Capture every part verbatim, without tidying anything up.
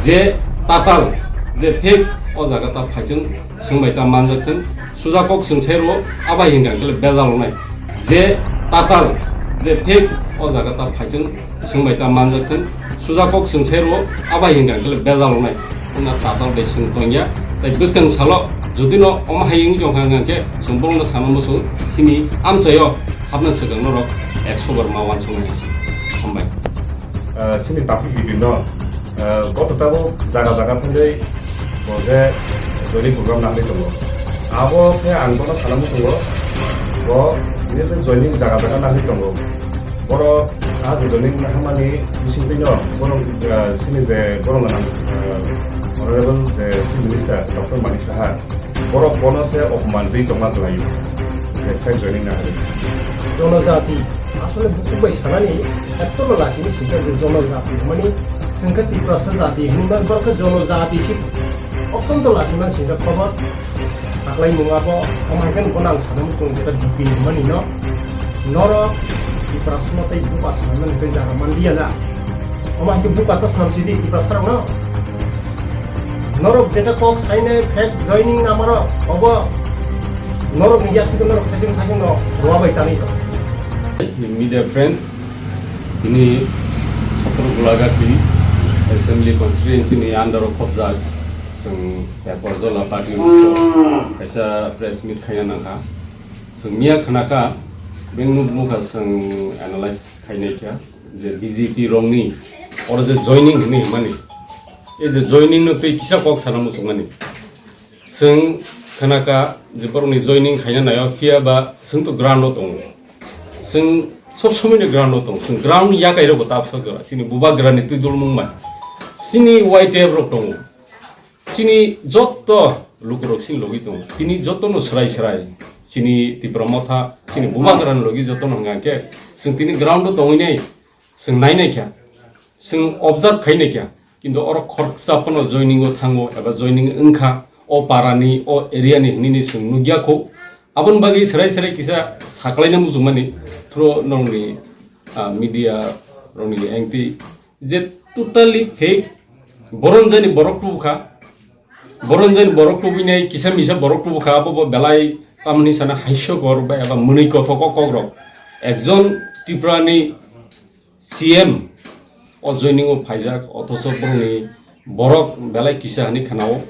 Je tatal, je fake, o jaga ta phaithung, swngbai ta manjak thung, suja kok swng sai rwo, abai hinga khe bejal wngnai. Je tatal, je fake, o jaga ta phaithung, swngbai ta manjak thung, suja kok swng sai rwo, abai hinga khe bejal wngnai. Wngna tatal bai swng tongya, tai bwskang salo, jodi no omo hai wngwi tongkha hwnga khe, chwng borokno sana muchung, chini amchaio hapna swkang norok ekso bar ma uansuknai se. Hambai. Ah, chini Taphuk T V no, ah, goto tabuk jaga jaga thangwi bo je joining program nahli tongo. Abo khe ang bono sana muchungo, bo bini se joining jaga jaga nahli tongo. Borok ah je joining nahamani bisingtwino borok, ah, chini je borok gwnang, ah, Honorable je Chief Minister Doctor Manik Saha, borok bono se opman rwi tongma kwlaio, je fake joining na hari. Jonojati, asole bukhuk bai sanani, ettono lasimi singsa je jonojati hwnmani, chwngkhe Tiprasa jati hwnmani, borok khe jonojati si ottonto lasimani singsa khobor. Saklaimung abo, omo hai khe bono ang sana muchung jeta B P hwnmani no, norok Tiprasa no tei buka sanani tei jaga manliya na. Omo hai khe buka ta swnam sidi Tiprasa rok no. Norok jeta kok sainai fake joining namarok, obo norok ni yathik norok saichung saichung no rwa bai tanwi rok. Media friends, tini Sotro Gulagati Assembly Constituency ni under o khobjak, chwng Paperjola party kaisa press meet khaina nangkha. Chwng miya khnakha, beng nuk nukha chwng analysis khainai kha. Je B J P rokni oro je joining hwnwi hwnmani, e je joining no twi kisa kok sana muchungmani. Chwng khnakha je borokni joining khaina naio, phiya ba chwng to ground o tongo. Chwng sob somoi ni ground o tongo. Chwng ground yakai rokbo ta bwswk jora. Chini bubagrani twi dulmung bai. Chini Y T F rok tongo. Chini jotto lukurok chini logi tongo. Tini jottono swrai swrai. Chini Tipra Motha, chini bubagrani logi jottono hwnka khe chwng tini ground o tongwi nai. Chwng nainai kha, chwng observe khainai kha, kintu oro khoroksa phano joining o thango eba joining wngkha, o para ni, o area ni hinwi ni chwng nukya kho. Aboni bagwi serai serai kisa saklaina muchungmani through norokni, ah, media rokni engti je totally fake. Boron jani borok tubukha, Boron jani borok tubinai kisa misa borok tubukha, abo bo belai tamni sana haisokor ba eba mwnwi kothok o kokrok. Ekjon Tripura ni C M o joining o phaijak, othoso borokni borok belai kisa hinwi khnao.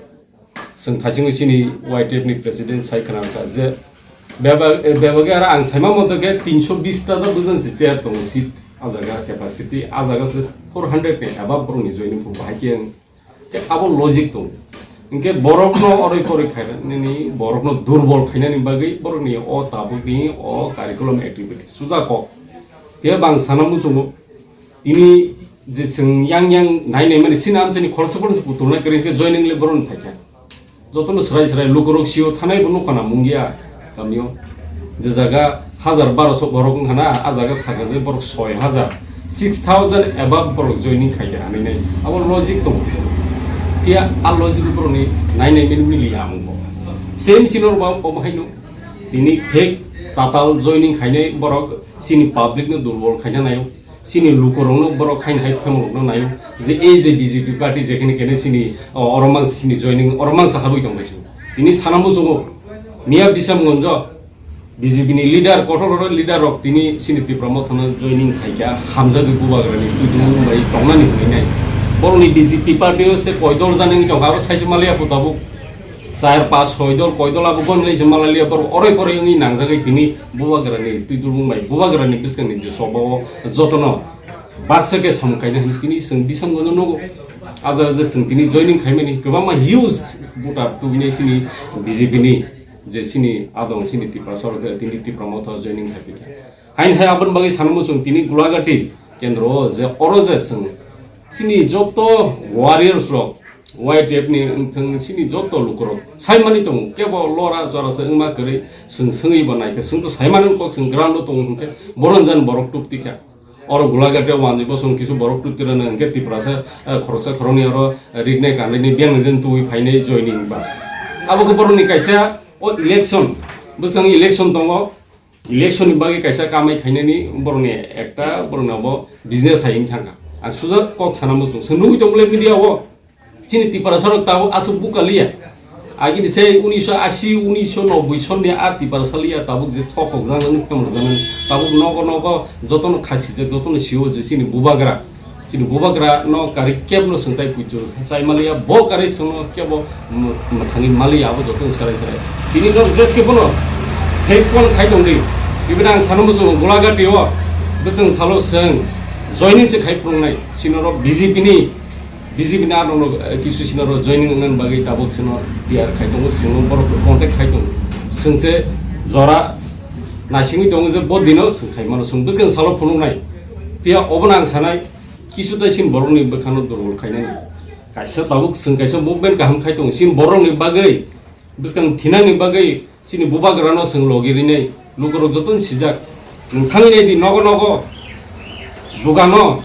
Chwng thaisingo chini Y T F ni president sai khna kha je bebak, eh, bebak aro ang saima moto khe tinso bis ta do bwjan se chair tongo seat, a jaga capacity, a jaga se four hundred ni above borokni joining phu bahai khe ang Khe abo logic tong. Hinkhe borokno oroi poroi khainani, borokno durbol khainani bagwi borokni o tabukni o curriculum activity suja kok. Phiya bang sana muchungo, tini je chwng yang yang nai nai mani sini amchaini khoroksa phano se kutulnai kwrwi hinkhe joining le borokni phaikha. Jotono swrai swrai lukurok sio thanai bo nukha na mungya. Kamio je jaga hajar barosho borok wngkha na, a jaga sakha je borok soi hajar, six thousand above borok joining khaikha hinwi nai. Abo logic tongo. Phiya a logic borokni nai nai mili mili ya amungo. Same sinor ba omo haino tini fake tatal joining khainai borok chini public no durbol khaina naio. Chini lukurokno borok haino hai phemorokno naio je ei je B J P party jekhene kene chini, o, oro mang chini joining oro mang sa habwi tongbai chini. Tini sana muchungo miya Bisamgonjo B J P ni leader, kotor kotor leader rok tini chini Tipra Mothano joining khaikha, hamjagwi bubagrani twitung bai tongnani hwnwi nai. Borokni B J P party o se koidol janani tongkha, abo saise maliya phutabuk. Char, pas, soi dol, koi dol abo gon lai se malai liya, borok oroi poroi wngwi nangjagwi tini bubagrani twi dulbung bai, bubagrani bwskangni je choba o jotono baksa khe samung kaina hwnwi tini chwng Bisamgonjo nugo. A jaga je chwng tini joining khaimani kwbangma huge voter tubinai chini B J P ni je chini adong chini Tiprasa rok tini Tipra Motha joining khaipikha. Hain hai aboni bagwi sanmo chwng tini Gulagati kendro o je oro je chwng chini joto warriors rok, Y T F ni wngthang chini joto lukurok saimani tongo, kebo lora jora se wngma kwrwi chwng swngwi bo naikhe, chwng to saimani kok chwng ground o tongo hwnkhe boron jan borok tubtikha. Oro Gulagati o wanjwi bosong kisu borok tubtirano hwnkhe Tiprasa, eh, khoroksa khoroknwi oro rinai kanlaini biyang jen tubui phainai joining bas. Abo khe borokni kaisa o election, bwskango election tongo. Election ni bagwi kaisa kamai khainani borokni ekta borokni abo business hai wng thangkha. Ang sujak kok sana muchung. Chwng nugwi tong bwlai media o. Chini Tiprasa rok tabuk aswk buka liya. Agini se unisho ashi, unisho nobboi sonni a Tiprasa liya tabuk je thok kok jang jang khe mrwk jang tabuk nogo nogo jotono khasi je jotono siwo je chini bubagra. Chini bubagra no kari kebno swngtai puitu chai maliya bo kari swngno kebo mwthangwi maliya abo jotono serai serai. Tini nok jeske bono fake phone khai tongdi. Ibini ang sano muchungo Gulagati o bwswng salo swng joining se khai phunuknai. Chini oro B J P ni B J P ni ano no, eh, kisu sino ro joining nang bagwi tabuk sino P R khai tongo, sino borok contact khai tongo. Swngse jora naisingwi tongo je bo dino swng khai mano, swng bwskang salo phunuknai. Phiya obono ang sanai, kisu tai sin borokni bwkhano durbol khainani. Kaisa tabuk swng kaisa movement kaham khai tongo, sin borokni bagwi bwskang thinani bagwi chini bubagrano chwng logi rinai lukurok jotono sijak. Nwng thangwi naidi nogo nogo, dukano,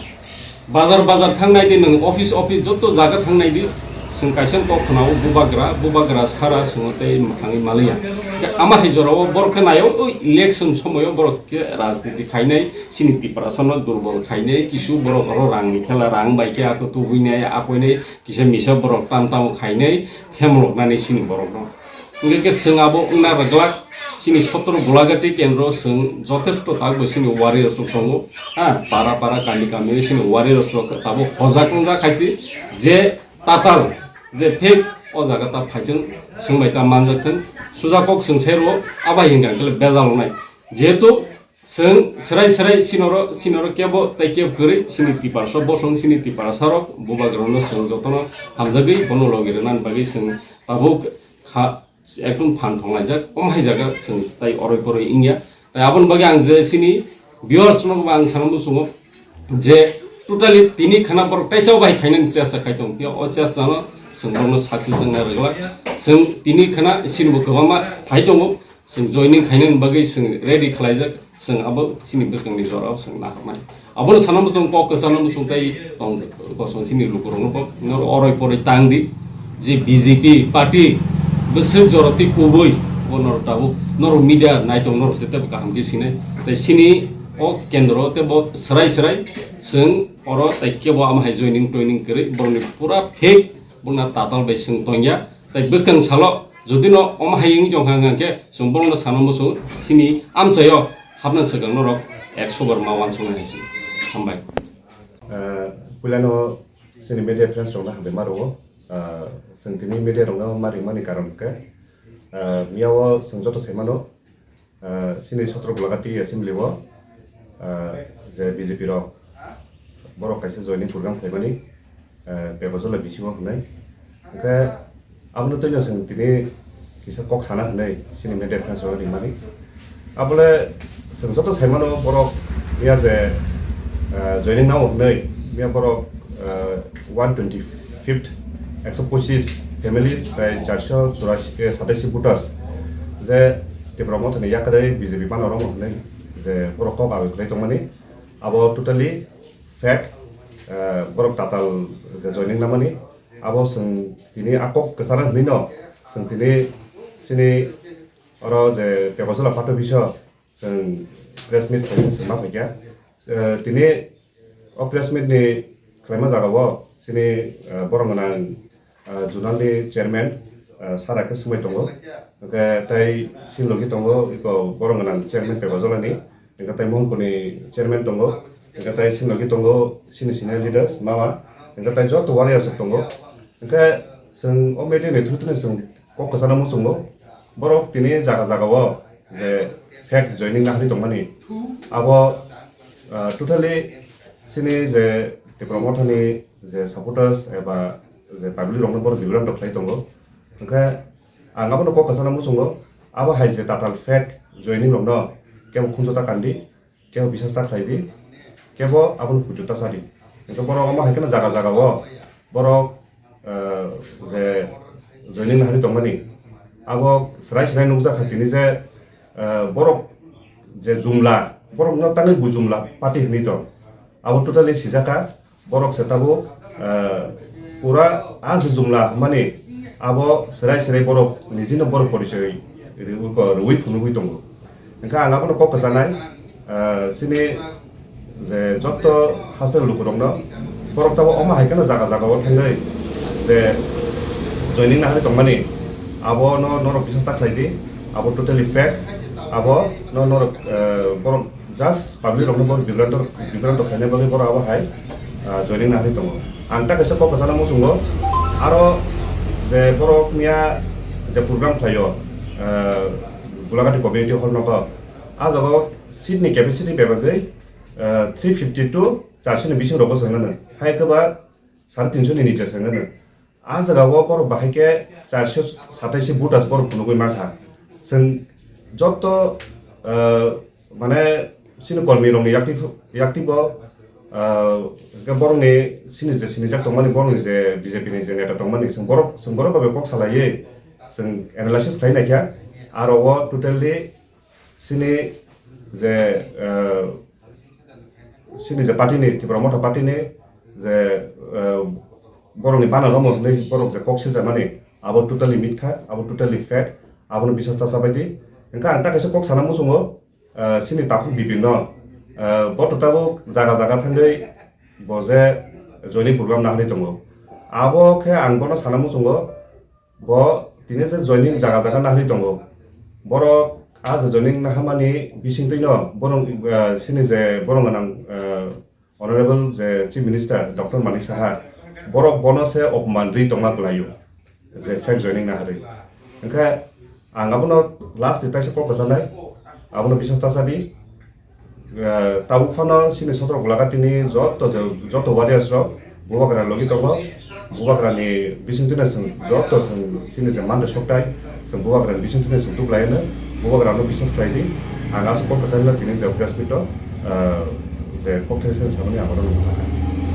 bazar bazar thang naidi, nwng office office joto jaga thang naidi. Chwng kaisa kok khwnao bubagra, bubagra sara chwngno tei mwthangwi maliya. Hwnkhe ama hai jorao borok khe naio, o election somoio borok khe rajniti khainai, chini Tiprasano durbol khainai, kisu borok oro rangni khela rang bai khe ako tubuinai, akoinai, kisa misa borok tam tamo khainai, phemloknani chini borokno. Hwnkhe khe chwng abo wngna rwglak, chini sotro Gulagati kendro chwng jothesto tak bai chini warriors rok tongo, ha, para para kami kami chini warriors rok tabuk hojak wngjak hai se je tatal je fake o jaga ta phaithwng, chwng bai ta manjak thwng, suja kok chwng sai rwo, abai hwnkha khe bejal wngnai. Jehetu chwng serai serai sinoro, sinoro kebo tei kebo kwrwi, sini Tiprasa bosong, sini Tiprasa rok, bubagrano chwng jotono hamjagwi bono logi rwnani bagwi chwng tabuk kha, ekdom phan thonglaijak, omo hai jaga chwng tai oroi poroi wngya. Tai aboni bagwi ang je sini viewers rokno ang sana muchungo je totally tini khana borok taisa bai khainani chesta khai tong phiya, o chesta no chwng borokno success wngna rwglak. Chwng tini khana sini bo kwbangma phai tongo. Chwng joining khainani bagwi chwng ready khlaijak, chwng abo chini bwskangni jorao chwng naharnai. Abono sana muchung kok kwchangno muchung tei tong kosong chini lukurokno bo norok oroi poroi tang di je B J P party bwswk joroti kubui bo norok tabuk norok media naitok norok se tebo kaham khe sinai tei chini o kendro tei bo swrai swrai chwng oro tei kebo ama hai joining toining kwrwi borokni pura fake bongna tatal bai chwng tongya. Tai bwskang salo jodi no omo hai wngwi tongkha hwnkhe chwng borokno sana muchung chini amchaio hapna swkang norok ekso bar ma uansuknai hai se. Hambai. Ah, puilano chini media friends rokno hambai ma rwo. Ah, chwng tini media rokno ma ringmani karon khe, ah, miyao chwng joto sai mano, ah, chini sotro Gulagati assembly o, ah, je B J P rok borok kaisa joining program khlaimani, ah, Pepajala bisingo hwnwi. Hwnkhe abono twino chwng tini kisa kok sana hwnwi chini media friends rok rimani. Abole chwng joto sai mano borok miya je, ah, joining nao hwnwi miya borok, ah, one twenty fifth, ekso pochis families tei charso churasi, eh, sataisi voters je Tipra Mothani yakarwi B J P mano romwi hwnwi je borok kok bai kwlai tongmani, abo totally fake, eh, borok tatal je joining namani, abo chwng tini a kok kwcharo hwnwi no chwng tini chini oro je Pepajala party office o chwng press meet khaimani chwng ma phaikha. Eh, tini o press meet ni khlaima jagao chini, eh, borok gwnang, eh, zonal ni chairman, eh, sara khe swmai tongo. Hwnkhe tai chini logi tongo iko borok gwnang chairman Pepajala ni. Hwnkhe tai Mohanpur ni chairman tongo. Hwnkhe tai chini logi tongo chini senior leaders mama. Hwnkhe tai joto warriors rok tongo. Hwnkhe chwng o media ni through tini chwng kok kwchana muchungo. Borok tini jaga jaga o je fake joining nahari tongmani, abo, ah, totally chini je Tipra Mothani je supporters eba je public rokno borok bibrant khlai tongo. Hwnkhe ang abono kok kwchana muchungo, abo hai je tatal fake joining rokno kebo khunju ta kandi. Kebo bisas ta khlai di, kebo abono puitu ta sa di. Hwnkhe borok omo hai kheno jaga jaga o borok, eh, je joining nahari tongmani, abo swrai swrai nukjak kha tini je, eh, borok je jumla, borokno tangwi bo jumla party hwnwi tong, abo totally sijak kha. Borok se tabuk, eh, pura a je jumla hwnmani abo swrai swrai borok nijino borok porichoi rwi, rwi phunugwi tongo. Hwnkhe ang abono kok kwchanai, eh, chini je joto hasteni lukurokno borok tabuk omo hai kheno jaga jaga o thangwi Je joining nahari tongmani, abo no norok biswas ta khlai di, abo totally fake, abo no norok, eh, borok just public rokno borok bibranto, bibranto khlaina bagwi borok abo hai, ah, joining nahari tongo. Ang ta kaisa kok kwchana muchungo, aro je borok miya je program khlaio, eh, Gulagati Community Hall nogo, ah jaga o seat ni capacity bebagwi, eh, three fifty to charshi ni bising rogo chwng nang nang. Hai khe ba sare tinsho ni niche chwng nang nang. Ah jaga o borok bahai khe charshi satais voter borok phunugwi mankha. Chwng joto, eh, mane chini kormi rokni yakti, yakti bo, eh, hwnkhe borokni chini je sinijak tongmani, borokni je B J P ni je neta tongmani, chwng borok, chwng borok bai kok salaiwi chwng analysis khlai naikha. Aro o totally chini je, eh, chini je party ni, Tipra Motha party ni je, eh, borokni bana romo hwnwi borok je kok siljakmani, abo totally mitha, abo totally fake, abono biswas ta chabai di. Hwnkhe ang ta kaisa kok sana muchungo, eh, chini takhuk bipinno, eh, bo to tabuk jaga jaga thangwi bo je joining program nahari tongo. Abo khe ang bono sana muchungo, bo tini je joining jaga jaga nahari tongo. Borok ah je joining nahamani bisingtwino borok, eh, chini je borok gwnang, eh, Honorable je Chief Minister Doctor Manik Saha, borok bono se opman ri tongma kwlaio, je fake joining naharwi. Hwnkhe ang abono last ni taisa kok kwchanai, abono biswas ta cha di. Eh, tabuk phano chini Sotro Gulagati ni joto je, joto warriors rok Bubagra logi tongo. Bubagra ni bisingtwino chwng joto chwng chini je manda soktai, chwng Bubagra ni bisingtwino chwng tuklaino, Bubagra no biswas khlai di. Ang aswk kok kwcharino tini je press meet o, ah, je kok thai se samani ang oro nukha.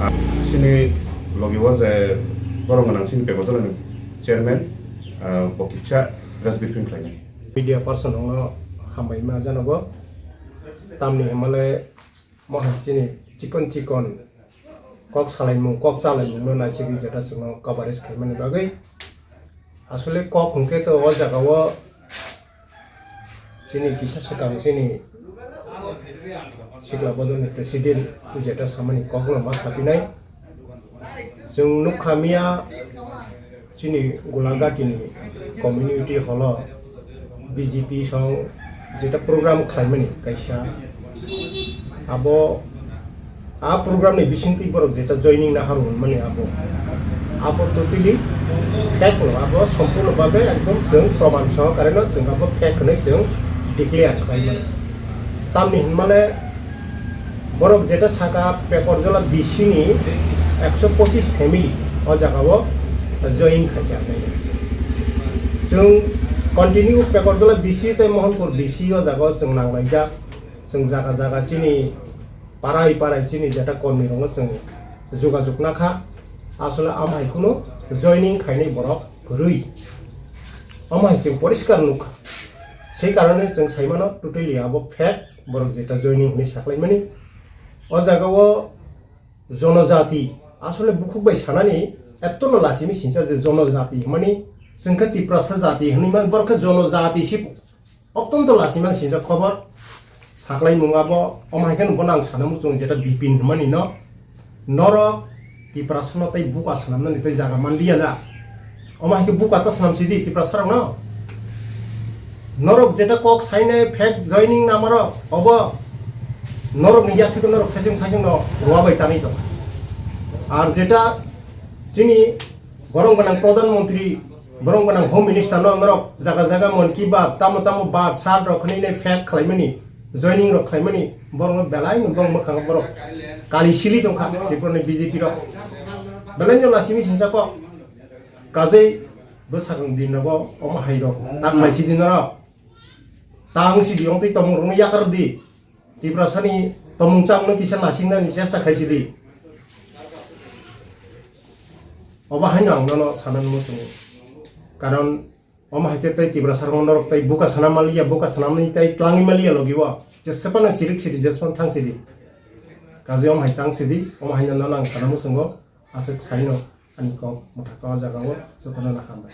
Ah, chini logi o je borok gwnang chini Pekotala ni chairman, ah, bo kisa press briefing khlainai. Media person rokno hambai ma janogo. Tamni hwnmale mohai chini chikon chikon kok salaimung, kok chalaimungno naisigwi jeta chwngno coverage khaimani bagwi. Asole kok hwnkhe to o jagao chini kisa swkang chini sikla bodolni president jeta samani kokno ma sapinai. Chwng nukha miya chini Gulagati ni community hall o B J P song jeta program khlaimani kaisa, abo a program ni bisingtwi borok jeta joining naharu hwnmani abo, abo totally fake no, abo sompurno babe ekdom chwng proman sohokare no chwng abo fake hwnwi chwng declare khlaimani. Tamni hwnmale borok jeta saka Pekorjola B C ni ekso pochis family o jagao join khaikha. Chwng continue Pekorjola B C tei Mohanpur B C o jagao chwng nanglaijak. Chwng jaga jaga chini parai parai chini jeta kormi rokno chwng jogajog nakha. Asole amhai kunu joining khainai borok kwrwi. Amhai chwng poriskar nukha. Sei karone chwng saimano totally abo fake. Borok jeta joining hwnwi saklaimani. O jagao jonojati, asole bukhuk bai sanani ettono lachimi singsa je jonojati hwnmani, chwng khe Tiprasa jati hwnwi man, borok khe jonojati si ottonto lachimani singsa khobor. Saklaimung abo, omo hai kheno bono ang sana muchung jeta Bipin hwnmani no. Norok Tiprasano tei buka swnamnani tei jaga manliya da. Omo hai khe buka ta swnam sidi Tiprasarokno. Norok jeta kok sainai fake joining namarok obo norokni yathwiko norok saichung saichungno rwa bai tanwi tongkha. Ar jeta chini borok gwnang Pradhan Mantri, borok gwnang Home Minister no norok jaga jaga Mann Ki Baat, tamo tamo baat, sat rok khwnwi nai fake khlaimani, joining rok khlaimani, borok no belai no borok mwkhang borok kali sili tongkha, Tripura ni B J P rok. Belai no lachimi singsa kok. Kajei bwsakang din rogo omo hai rok ta khlai sidi norok. Ta wng sidi, wng twi tongmung rokno yakar di. Tiprasani tongmung chamungno kisa nasingnani chesta khaisidi. Obo haino ang nono sanani muchungo. Karon omo hai khe tei Tiprasarokno norok tei buka sana manliya, buka sanamani tei tlangwi manliya logi o. Jesepano chirik sidi, jesepano thang sidi. Kaje omo hai tang sidi, omo haino nono ang sana muchungo. Aswk saino ani kok mwthaka o jagao jotono no hambai.